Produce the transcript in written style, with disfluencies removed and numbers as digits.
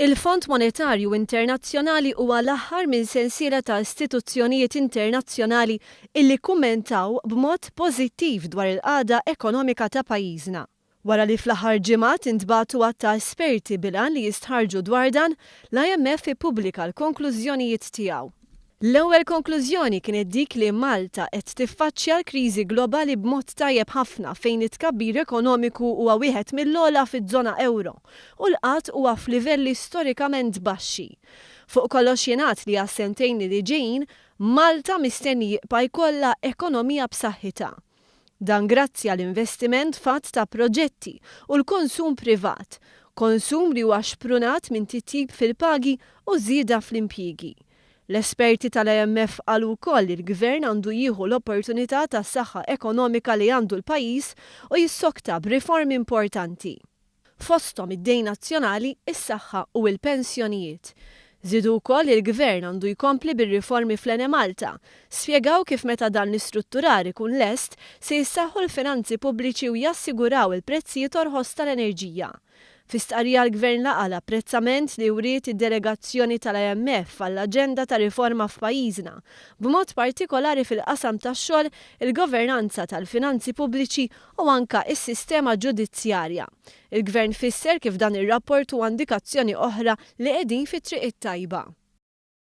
Il-Fond Monetarju Internazzjonali huwa l-aħħar minn sensiela ta' istituzzjonijiet internazzjonali illi kkummentaw b'mod pożittiv dwar il-qagħda ekonomika ta' pajjiżna. Wara li fl-aħħar ġimgħat intbagħtu għadd ta' esperti bil-għan li jistħarrġu dwar dan, l-IMF ippubblika l-konklużjonijiet tiegħu. L-ewwel konklużjoni kienet dik li Malta qed tiffaċċja l-kriżi globali b'mod tajjeb ħafna fejn it-tkabbir ekonomiku huwa wieħed mill-ogħla fiż-żona ewro u l-qgħad huwa f'livelli storikament baxxi. Fuq kollox jingħad li għas-sentejn li ġejjin, Malta mistenni jibqa' jkollha ekonomija b'saħħitha. Dan grazzi għal investiment f'għadd ta' proġetti u l-konsum privat, konsum li huwa xprunat minn titjib fil-pagi u żieda fl-impjiegi. L-esperti tal-IMF qalu wkoll li l-Gvern għandu jieħu l-opportunità tas-saħħa ekonomika li għandu l-pajjiż u jissokta b'riformi importanti. Fosthom id-dejn nazzjonali, is-saħħa u l-pensjonijiet. Żiedu wkoll li l-Gvern għandu jkompli bir-riformi fl-Enemalta. Spjegaw kif meta dan l-istrutturar ikun lest, se jissaħħu l-finanzi pubbliċi u jassiguraw il-prezzijiet orħos tal-enerġija. Fi stqarrija l-Gvern laqa' l-apprezzament li wriet id-delegazzjoni tal-IMF għall-aġenda ta' riforma f'pajjiżna, b'mod partikolari fil-qasam tax-xogħol, il-governanza tal-finanzi pubbliċi u anka s-sistema ġudizzjarja. Il-Gvern fisser kif dan ir-rapport huwa indikazzjoni oħra li qegħdin fit-triq it-tajba.